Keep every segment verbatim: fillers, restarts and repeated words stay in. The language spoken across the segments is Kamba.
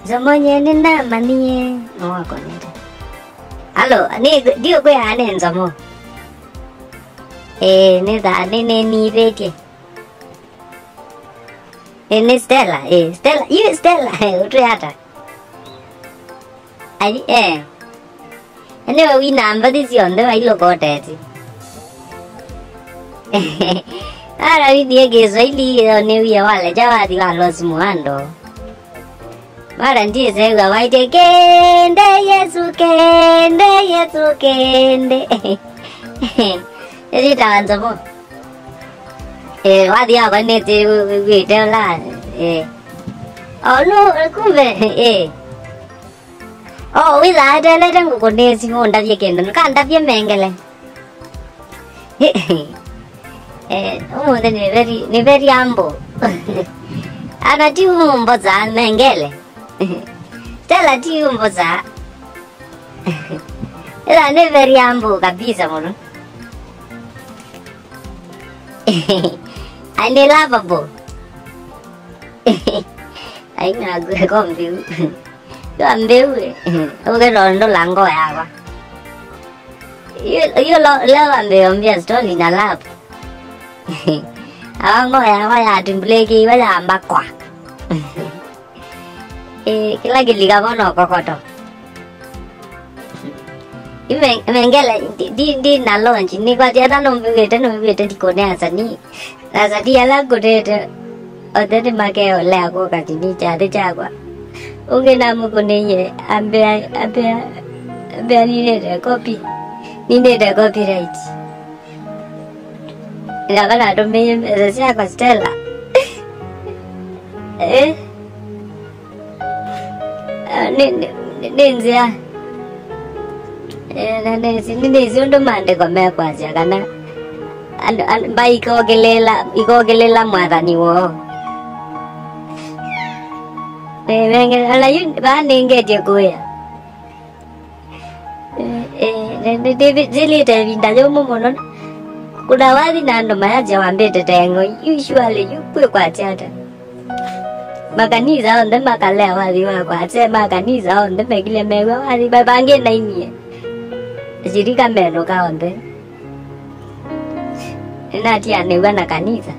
Nzomo nye nĩnamanyie nĩwakonete. Alo, nĩ, ndiũkwĩa nĩ Nzomo. Ĩĩ, nĩ tha, nĩ, nĩnivĩtye. Ĩĩ, nĩ Stella, ĩĩ, Stella, yu Stella, ĩĩ, ũtwĩ ata? Ai, eh. Anyway, wĩ na mbathi syonthe wailokotete. Ara wĩthie Kĩswaili, ĩyo nĩ wia waleja wathi wa Los Muhando. Mara ndiĩsew'a waĩtye, "Kende, Yesu, kende, Yesu, kende." Ĩyĩtawa Nzomo. Eh, wathi yakwa nĩtĩ wĩte ũla, eh. O, no, kumbe, eh. O, wĩthaa etelete ngũkũnĩe simũ ũndavye kĩndũ, ndũkandavye mengele. Eh, ũmũnthĩ nĩ very, nĩ very humble. Ana ti ũmboza mengele. Stella ti ũmboza. Ĩla nĩ very humble kabisa mũno. And lovable. Aina ngweko mbiu. Kwa mbiu, eh, ũkĩtondũla ngoo yakwa. Yu, yu lo, leo ambĩombia story na love. Awa ngoo yakwa yatumbulĩkĩiwe yamba kwa. Eh, kĩla kĩlika vo no kokoto. Ime-, mengele, ndi, ndi, ndi na launch, nĩkwatya ata nũmbiw'ĩte, nũmbiw'ĩte ndikũne asanii. Asanii ala ngũnĩte, othe nĩmakeolea kũka kĩni kyathĩ kyakwa. Ũngĩ namũkũnĩie, ambĩa, ambĩa, ambĩa ninĩte copy, ninĩte copyright. Ngava natũmĩie mbeca syakwa Stella. Eh? Ah, nĩ, nĩ, nĩ, nĩ nzĩa. Eh, na nĩsĩ, nĩ, nĩsĩ ũndũ maandĩko mekwasya kana andũ, andũ, mbaĩ ikokelĩla, ikokelĩla mwathani woo. Eh, menge, ona yu vaa nĩngetye kũĩa. Eh, eh, nĩ, nĩ, nĩ, nĩlĩte ĩvinda yũmũ mũno. Kũna wathi na andũ mayasya wambĩte teng'o, usually yu kwĩkwatya ata? Makanisa onthe makalea wathi wakwa, ate ma kanisa onthe mekile mew'a wathi, ba-, vangĩ nainie. Shirika menũka onthe. Nĩnatianĩw'a na kanisa.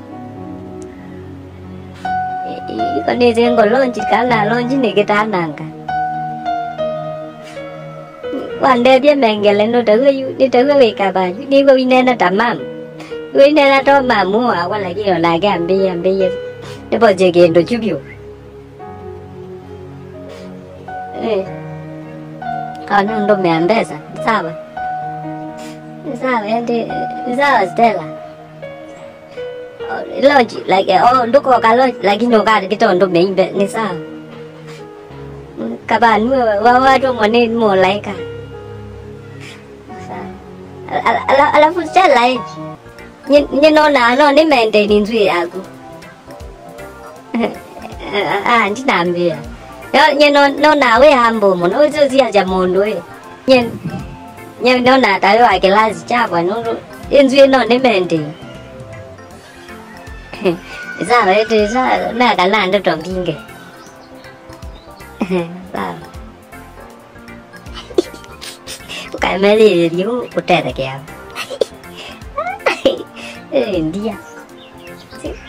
I-, i-, iko nĩsĩ ngo launch, kana launch nĩkĩtananga. Wandethya mengele nũtaw'e yu, nĩtaw'e wĩkava yu, nĩw'e wĩneena ta mamu. Wĩneena ta mamu wakwa, lakini onake ambĩie, ambĩie. Nĩvosye kĩndũ kyu vyũ. Eh. Kana nũndũmĩa mbesa, sawa. Sawa, ende, sawa, Stella. Launch, like, oh, ndũkoka launch, lakini ũkakĩta ũndũmĩa imbe, nĩ sawa. Kavaa nue, wa, watũmwa nĩ mũlaĩka. Sawa. Ala-, ala-, alafu Stella, eh, nye, nye nonaa, no nĩ maintain nzw'ĩĩ yaku. Ah, ah, ndinambĩa. Yo, nye no, nonaa wĩ humble mũno, ũsĩ ũsiasya mũndũ ĩ. Nye, nye nonaa ta wĩ wa kĩlasi kyakwa, nũndũ ĩnzw'ĩĩ no nĩ maintain. Sawa, ĩtĩ, sawa, na kana ndeto mbingĩ. Sawa. Ũkamelĩlĩlye ũtethekea. Eh, ndia.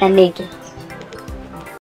Na nĩkĩ?